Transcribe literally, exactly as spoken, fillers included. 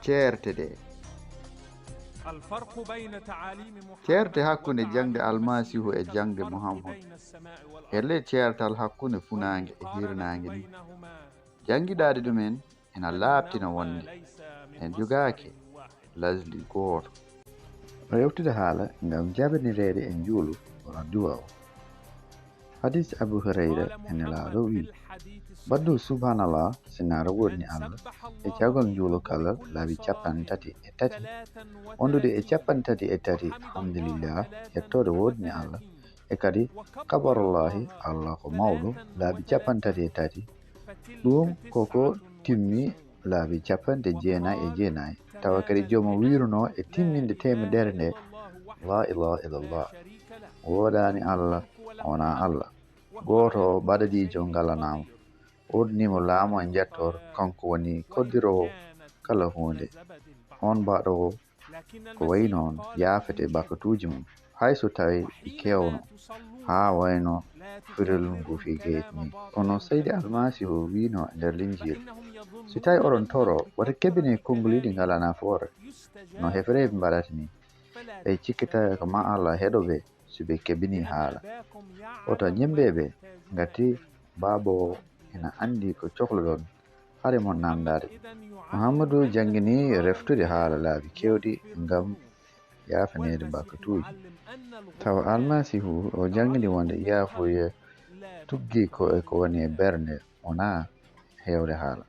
Ceerte ɗe. Ceerte hakkunde jaŋde Almasiihu e jaŋde Muhammad. Helle ceertal hakkunde funaange e hiirnaange ni. Janngiɗaade ɗumen ena laaɓtina wonde en jogaaki lasli gooto. O yewtida haala ngam jabanireede e njuulu walla duwa o. Hadis Abu Hurayra e Nelaaɗo wiyi, mbaɗdu subhanallah si naara woodni Allah e caggal njuulu kala laabi capanɗe tati e tati, wondude e capanɗe tati e tati alhamdulillah, yettoode woodni Allah, e kadi kabarullahi, Allah ko mawɗo, laabi capanɗe tati e tati. Ɗum koko timmi laabi capanɗe jeenayi e jeenayi, tawa kadi joom o wiruno e timminde teemedere nde, la ilaha illallah, woodaani Allah, wonaa Allah gooto o ɓaɗadiijo ngalanaama, woodnimo laamu e njettoor, kanko woni koddiroowo kala huunde, on baɗoowo ko wayi noon yaafete bakkatuuji mum, hay so tawii ɗi keewno, haa wayno firelngu fii geyt ni. Kono Seydi Almasiihu wiino e nder Linjiil, si tawii oɗon toro, wata keɓine konguɗi ɗi ngalaa nafoore, no Hefereeɓe mbaɗata ni. Ɓe cikkitaaka ma Allah heɗo ɓe si ɓe keɓinii haala. Wota ñemmbe ɓe, ngati Baaba o ena anndi ko cohluɗon, hare mon naamndaade. Muhammadu jannginii reftude haala laabi keewɗi ngam yaafaneede bakkatuuji. Tawa Almasiihu o janngini wonde yaafuye tuggii ko e ko woni e ɓernde, wonaa heewde haala.